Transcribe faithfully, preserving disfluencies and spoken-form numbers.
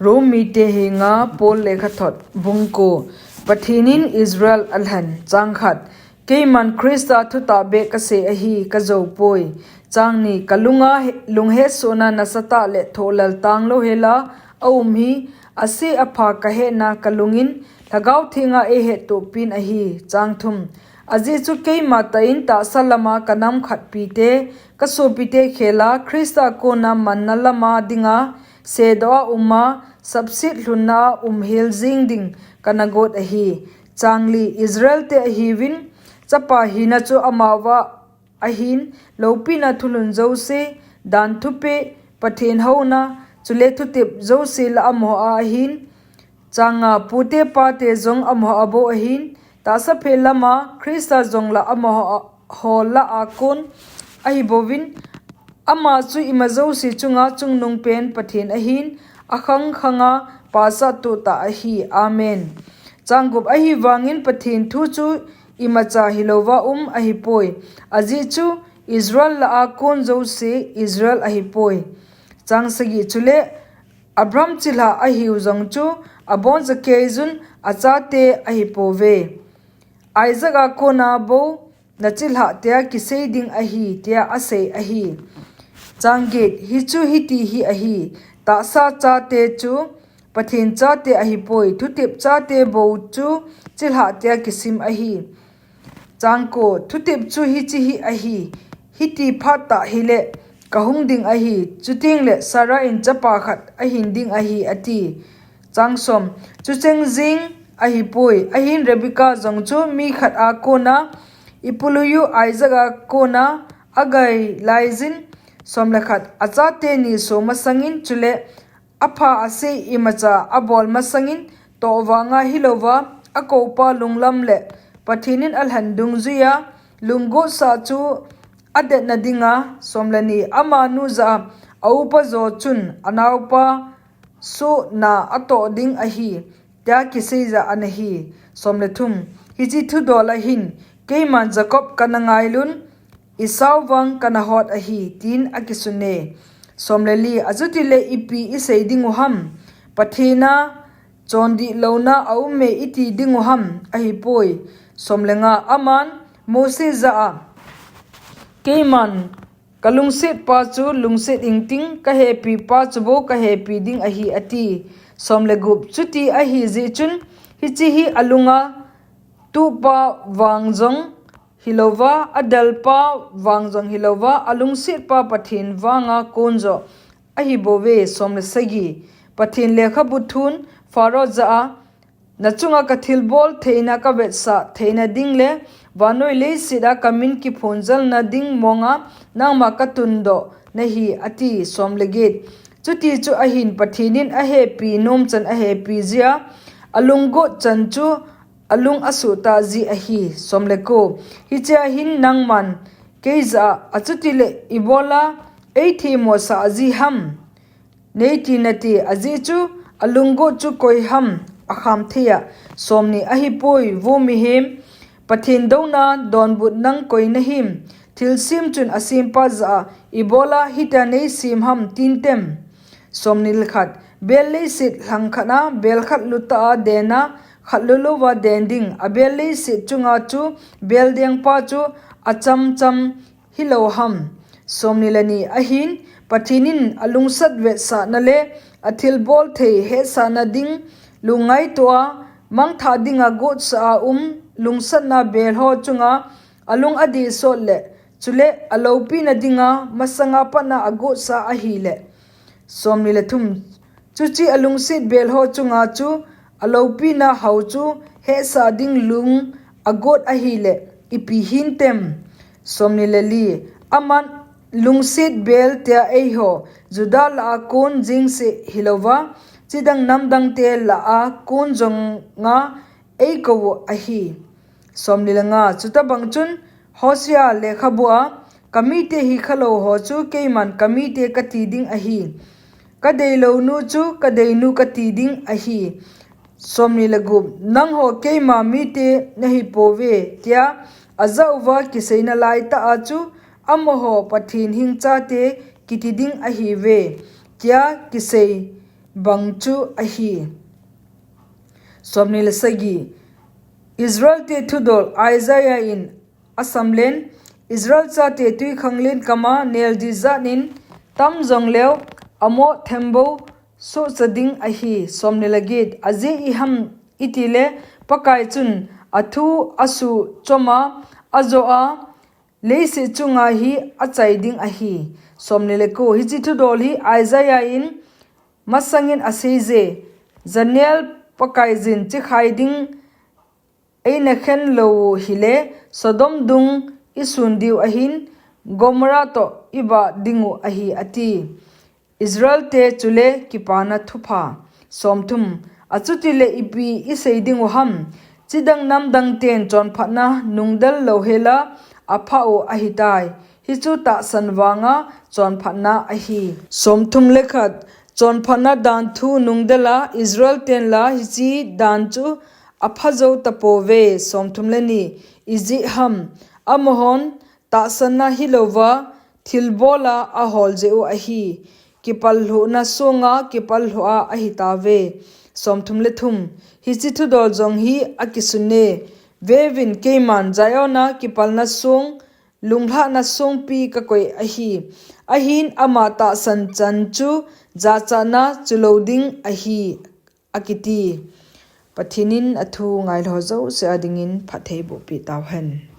Rom mite henga Paul lekhathot bung ko. Pathen in Israel alhen. Chang khat. Keiman Christa thutah beh kasei ahi, kajoupoi. Chang ni. Kalunga he-, lunghetsona nasatah le tholal tanglouhela aum hi, ase apha kahetna kalungin Lhagao Thenga eihettohpin ahi. Chang thum. Ajeh chu keimatah in tahsa lama kanam khatpite, kasopite khela Christa kona manna lama dinga sedoh a uma, sapset lhunna a umhel jeng ding kanagot ahi. Chang li. Israelte ahiuvin, chapa hina chu amavah ahin, loupina thulhun jouse, dan thupeh, Pathen houna, chule thutep jouse la amaho a ahin, chang nga. Pute pate jong amaho a bou ahin, tahsa phe lama Christa jong la amaho a, ho lah a kon ahibouvin, ama chu ima jouse chunga chungnungpen Pathen ahin, akhang khanga pasattoh tah ahi. Amen. Chang gup. Ahivangin Pathen thu chu imacha hilouva um ahipoi. Ajeh chu Israel lah a kon jouse Israel ahipoi. Chang sagi. Chule Abraham chilhah ahiu jong chu aboncha keijun achate ahipouve. Isaac a kona bou nachilhah tia kisei ding ahi, tia asei ahi. Chang get. Hichu hiti hi ahi, tahsa chate chu Pathen chate ahipoi, thutep chate bou chu chilhah tia kisim ahi. Chang ko. Thutep chu hiche hi ahi, hiti phat tah hile kahung ding ahi, chutengle Sarah in chapa khat ahin ding ahi, ati. Chang som. Chucheng jeng ahipoi, ahin Rebekah jong chu mi khat a kona, ipului u Isaac a kona agai laijin, som le khat, achate ni so masangin, chule apha asei imacha abol masangin, toh vanga hilouva, akoupa lunglam le Pathen in alhen dungjuia lunggotsah chu adetna dinga, som le ni, amanu jah a aupa jo chun anaopa sohna atoh ding ahi, tia kiseija anahi. Som le thum. Hiche thudol a hin, keiman Jacob kana ngailun, Esau vang kana hot ahi, tin akisune. Som le li. Achutile ipi isei dingu ham? Pathen a chondih louna aume iti dingu ham? Ahipoi. Som le nga. Aman Mose jah a, keiman kalungsetpa chu lungset ingting, kahepipa chu bou kahepi ding ahi, ati. Som le gup. Chuti ahijeh chun hiche hi alunga tuhpa vang jong hilouva, adelpa vang jong hilouva, alungsetpa Pathen vanga kon joh ahibouve. Som le sagi. Pathen lekhabu thun Pharaoh jah a, nachunga kathilbol theina kavetsah theina ding le vannoi leiset a kamin kiphonjalna ding monga nangma katundoh nahi, ati. Som le get. Chuti chu ahin Pathen in ahepi nomchan ahepi jia, alunggot chan chu alung asuhtah ji ahi. Som le ko. Hichea hin nangman kei jah a, achutile ibola eithemosah ji ham, neiti nate, ajeh chu alunggot chu koi ham akham thei a. Som ni. Ahipoi, vo mihem, Pathen douna donbut nang koi nahim? Thilsem chun asempa jah a ibola hitia neisem ham, tin tem? Som ni le khat. Bel leiset lhang khat a bel khat lutah a den a, khat lulouva den ding. Abel leiset chunga chu bel dengpa chu achamcham hilou ham? Som ni le ni. Ahin Pathen in alungsat vetsahna le athilbol thei hetsahna ding lungngaitoa mangthah dinga gotsah a um lungsatna bel ho chunga alung adih sot le, chule aloupina dinga masanga patna agotsah ahile. Som ni le thum. Chuche alungset bel ho chunga chu aloupina hao chu hetsah ding lung agot ahile, ipi hintem? Som ni le li. Aman lungset bel tia eiho Judah lah a kon jengse hilouva, chidang namdangte lah a kon jonga eikou u ahi. Som ni le nga. Chutobang chun Hosea lekhabu a, kamite hikhalou ho chu keiman kamite kati ding ahi. Kadeilou nu chu kadeinu kati ding ahi. Som ni le gup. Nangho keima mite nahipouve, tia ajah uva kiseina laitah a chu, amaho Pathen hingchate kiti ding ahiuve, tia kisei bang chu ahi. Somni le sagi. Israel te thudol Isaiah in asamlen, Israel chate tuikhanglen kama nel dizat in tam jong leu, amo thembo sohcha ding ahi. Somni le get. Ajeh iham itile, Pakai chun athu asuh choma ajoh a, leiset chunga hi achai ding ahi. Somni le ko. Hiche thudol hi Isaiah in masangin aseije, Janel Pakaiyin chikhai ding eina khen lou hile, Sodom dung isun diu ahin, Gomorrah toh ibah dingu ahi, ati. Israel te chule kipana thupha. Somthum. Achutile ipi isei dingu ham? Chidang namdang ten chonphatna nungdel louhela apha u ahitai. Hichu tahsan vanga chonphatna ahi. Somthum le khat. Chonphatna dan thu nungdela Israel tenla hiche dan chu apha jou tapouve. Somthum le ni. Ijeh ham? Amahon tahsanna hilouva thilbola ahol jeh u ahi. Kipallhuhna songa kipallhuh a ahitauve. Somthum le thum. Hiche thudol jong hi akisune. Veuvin, keiman Zion a kipalna song, lunglhahna songpi kakoi ahi. Ahin ama tahsan chan chu jachatna chulou ding ahi, akiti. Pathen in athu ngailou jouse a dingin phatthei bohpeh tauhen.